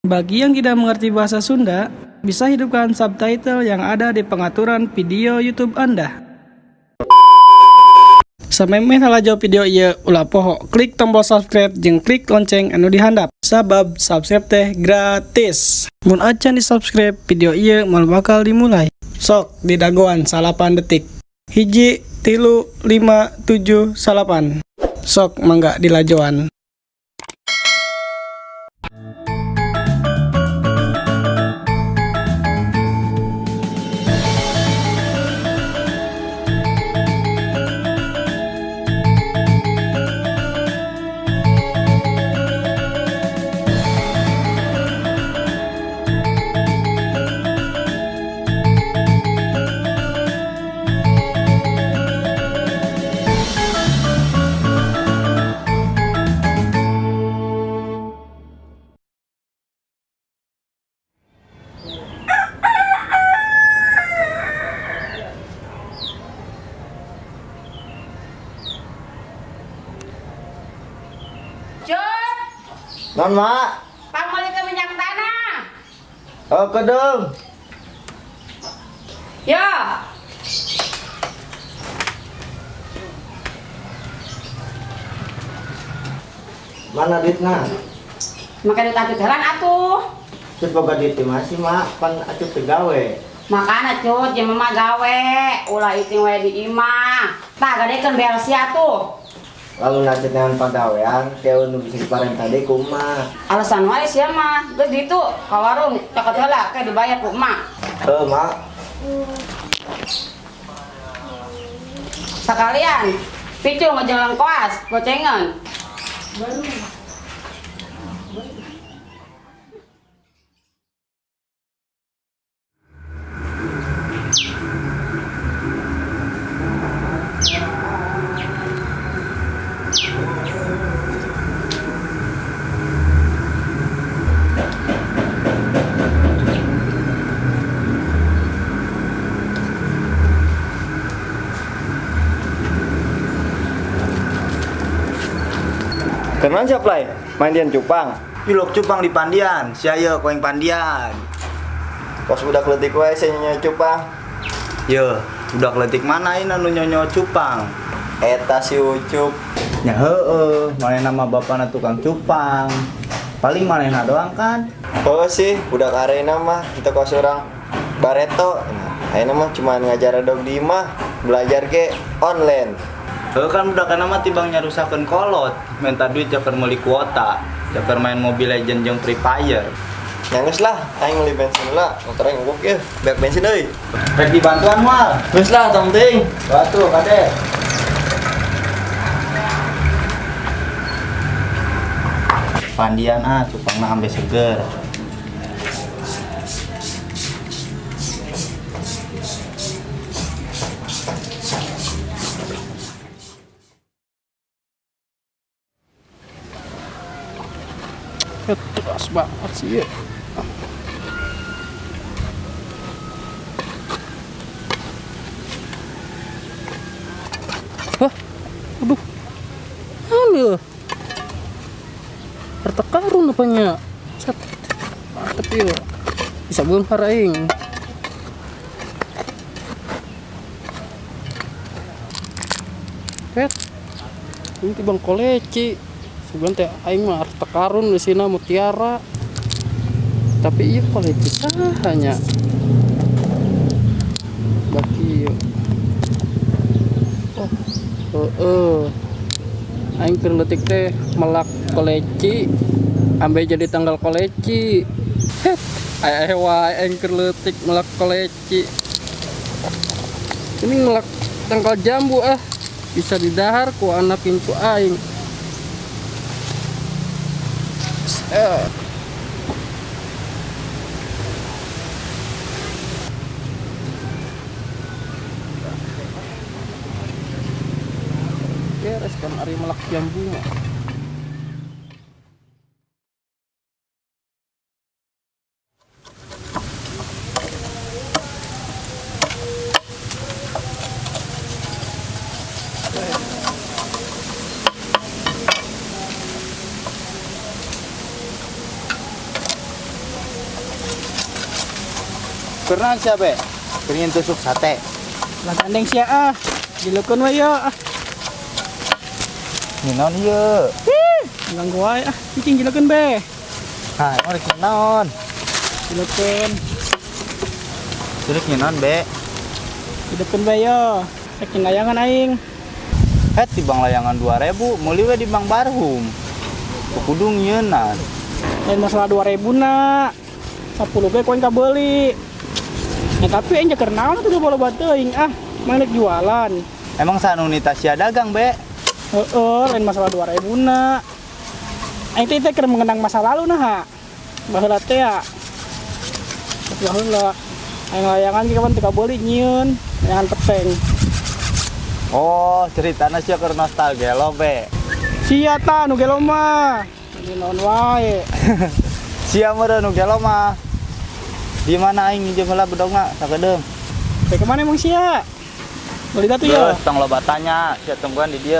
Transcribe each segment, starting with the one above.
Bagi yang tidak mengerti bahasa Sunda, bisa hidupkan subtitle yang ada di pengaturan video YouTube Anda. Samemeh lalajo video ieu, ulah poho klik tombol subscribe jeung klik lonceng anu dihandap. Sabab subscribe teh gratis. Mun acan di subscribe, video ieu moal bakal dimulai. Sok didagoan 9 detik. 1, 3, 5, 7, 9. Sok mangga dilajoan. Cut, Non, Mak. Pangmeulikeun minyak tanah. Oh, kedung. Yo. Mana duitna? Make duit Acut heula atuh. Cut boga duit di masih, Mak. Pan Acut teu gawe. Makana Cut, jeung mama gawe, ulah iting wae di imah. Tah gadekeun belsi atuh. Lalu Acut dengan pagawean, keu nu bisa diparenta deui kumaha. Alasan wae sia mah. Geus ditu ka warung cokot heula ke dibayar ku emak. Heuh, Mak. Sekalian picu jeung lengkoas, gocengan. Kenalan siapa lai? Mandian cupang. Pilok cupang di Pandian, sia ye koeng Pandian. Kos budak leutik wae sia nyonya cupang. Ye, budak leutik mana ini anu nyonyo cupang? Eta si Ucup. Nya heueuh, manehna mah bapana tukang cupang. Paling manehna doang kan? Oh sih, budak arena mah itu kos urang bareto. Nah, ayeuna mah cuma ngajar dog di imah, belajar ge online. Heuh kan budak mah tibang nyarusakeun kolot, minta duit jakeur meuli kuota, jakeur main Mobile Legend jeung Free Fire. Ya geus lah, aing meuli bensin heula, motor aing ngubuk yeuh, beak bensin euy. Rek dibantuan moal. Geus lah, tong teuing. Batu kade. Pandian ah, cupangna ambe seger. Keras banget sih ya. Hah? Aduh. Ambil. Harta karun apanya? Set. Mantep yuk. Bisa beunghar aing. Pet. Ini tibang koleci. Sebenarnya teh aing mah harta karun di sini mutiara. Tapi iya koleci sahanya. Baki yuk. Oh, heeh. Aing keur leutik teh melak koleci ambe jadi tanggal koleci. Het, aya wae aing keur leutik melak koleci. Ini melak tanggal jambu ah. Bisa didahar ku anak incu aing. Beres kan ari melak jambu mah. Keur naon sia be? Keur tusuk sate. Lah gandeng sia ah. Jilekeun we ya ah. Ini naon ieu? Ganggu wae ah. Cicing jilekeun be. Hah, emang rek naon? Jilekeun. Rek naon be? Jilekeun be yo. Rek layangan aing. Eh, tibang layangan 2000, meuli we di Bang Barhum. Kudu nyieunnan. Lain masalah 2000 na. 10 ge koin kabeuli. Ya, tapi aing keur naon atuh loba teuing ah. Mang rek jualan. Emang sanunita sia dagang be? Heeh, lain masalah 2000 na. Aing teh teh keur mengenang masa lalu nah ha. Baheula teh ya. Baheula aing layangan ge kapan teu kabeuli nyieun, layangan peteng. Oh, ceritana sia keur nostalgia lo be. Sia ta nu gelo mah. Ini naon wae. Sia meureun nu gelo mah. Di mana aing nginjem heula bedogna sakedeung. Teh kemana emang sia? Beli tuh ya. Terus tong loba tanya, sia tungguan di dieu.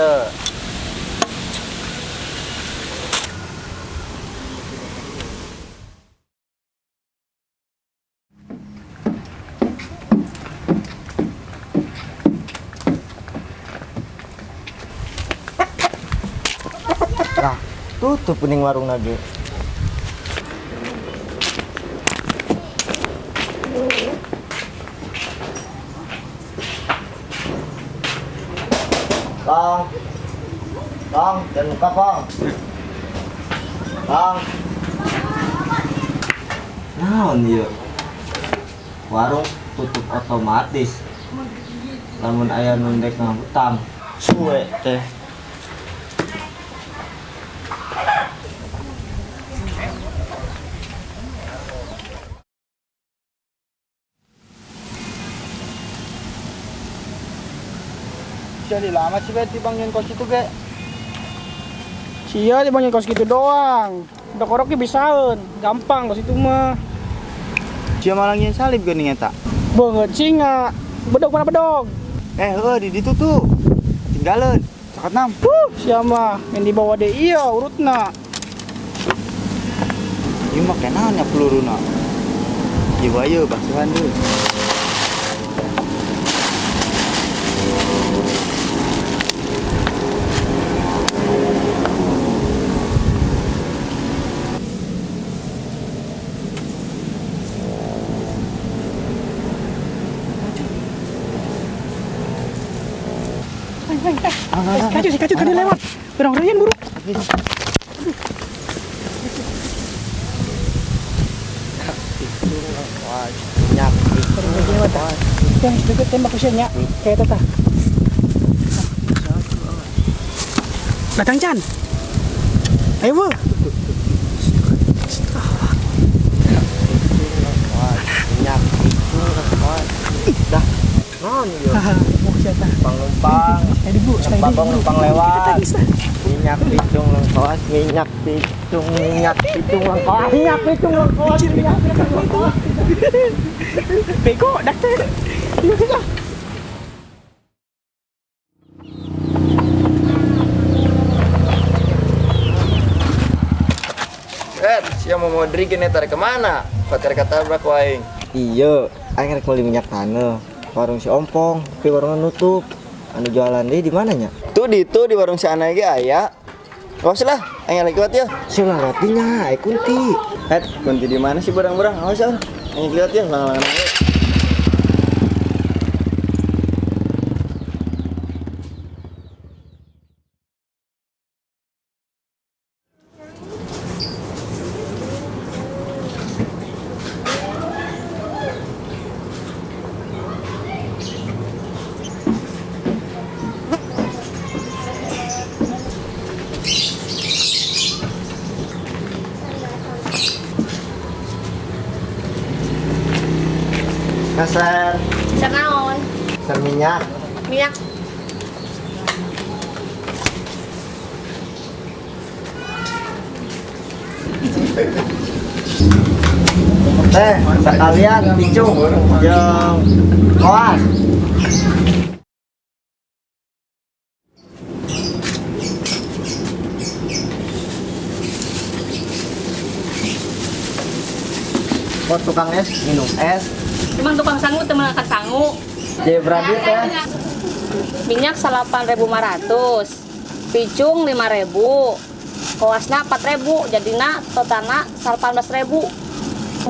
Lah, tutup pening warung lagi. Kang. Kang, jangan lupa, Kang. Kang. Naon ieu? Warung tutup otomatis. Lamun aya nu ndek ngahutang, suwe teh. Sia lama sih be tibang nyeun kos itu be. Sia di banyak kos gitu doang. Udah koroknya bisaeun, gampang kos itu mah. Sia malah nyieun salib geuning eta. Beungeut singa. Bedog mana bedog? Eh, heueuh di ditu tuh. Tinggalin. Caket nam. Sia mah yang dibawa deh iya urutna. Ieu mah kenaon nya peluruna. Ieu wae basuhan deui. Kacu si kacu tadi lewat. Berang rian buru. Yang sedikit tembak usianya kayak tata. Datang Chan. Ayo bu. Dah. Naon ieu? Numpang-numpang. Numpang numpang lewat. Minyak picung lengkoas, minyak picung, minyak picung lengkoas, minyak picung lengkoas, minyak picung lengkoas. Bego, dakter. Iya kita. Eh, sia mau modri gini tarik kemana? Pacar ketabrak waing. Iya, aing rek meuli minyak tanah. Warung si Ompong, tapi warungnya nutup. Anu jualan deui di mana nya? Tuh di itu di warung si Ana ge aya. Awas lah, aing lagi liwat ya. Sia rotinya, ai kunti. Eh, kunti di mana sih barang-barang? Awas ah. Aing liwat ya, lang-lang. Kasar, Bisa naon? kasar minyak. Minyak. Teh, sekalian picung jeung koas. Kok tukang es minum es, Emang tukang sangu teu meunang sangu. Jadi berapa teh? Minyak 8.500. Picung 5.000. Koasna 4.000, jadina totalna 18.000.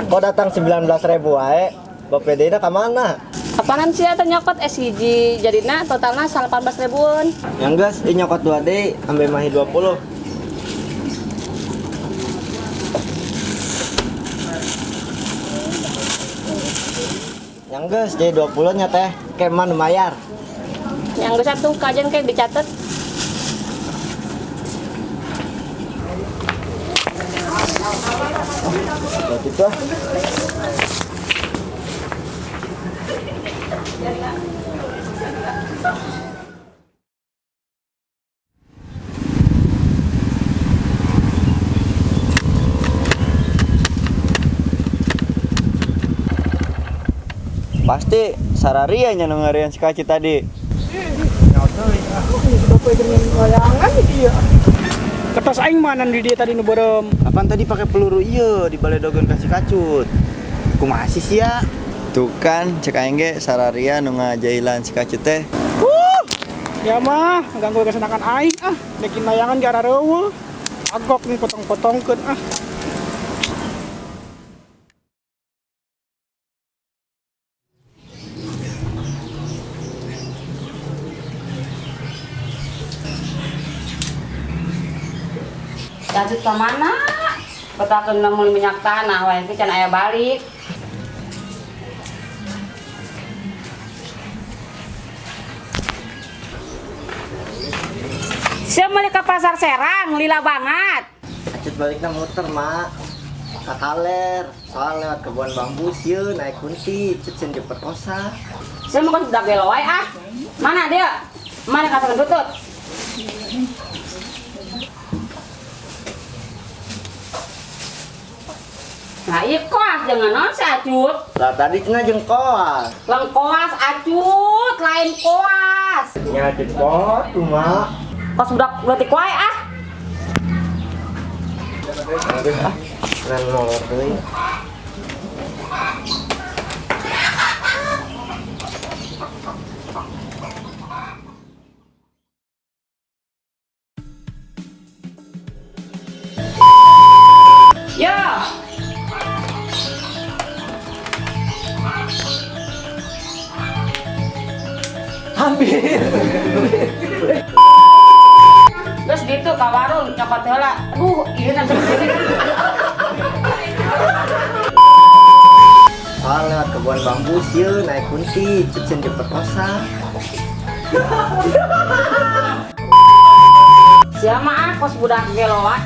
Kok datang 19.000 wae? BPD-na ka mana? Apanan sih eta nyokot SIG jadina totalna 18.000-an. Yang geus, ieu nyokot 2 deui, ambe mahi 20. Yang geus jadi 20 nya teh, keman lumayan. Yang geus atuh kajian kayak dicatet. Berarti tuh. Pasti sararia nya nu ngarian si Kaci tadi. Kertas aing mana di dia tadi nu beureum. Apaan tadi pakai peluru ieu di baledogeun ka si Kacut. Kumaha sih sia? Tuh kan cek aing ge sararia nu ngajailan si Kacut teh. Ya mah, ganggu kesenangan aing ah. Dekin layangan gara reueuh. Agok nih potong-potongkeun ah. Lanjut ke mana? Petakeun meuli minyak tanah wae can aya balik. Sia meuli ke pasar Serang, lila banget. Acut balikna muter, Mak. Ka kaler, soal lewat kebun bambu sieun naik kunti, cut sieun diperkosa. Sia mah kan budak gelo wae ah. Mana dia? Mana katakan tutut? Nah, iya koas jangan non si Acut. Lah tadi cenah jeung koas. Lengkoas Acut, lain koas. Nya acut koas tuh, Mak. Kos budak leutik wae ah. Nan molor deui. Yo. Hampir. Terus gitu ka warung nyokot heula. Aduh, ieu nanti Soal lewat kebun bambu sieun naik kunti, cut sieun diperkosa. Sia mah ah kos budak gelo wae.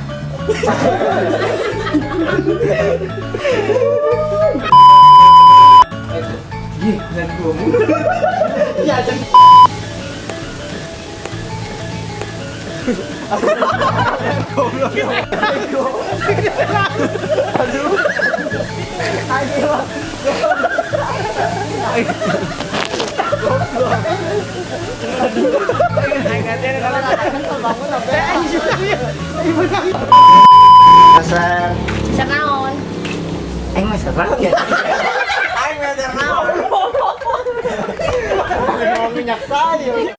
Meser. Bisa naon? Aing meser naon ya? Aing meser naon? Mau minyak sayur.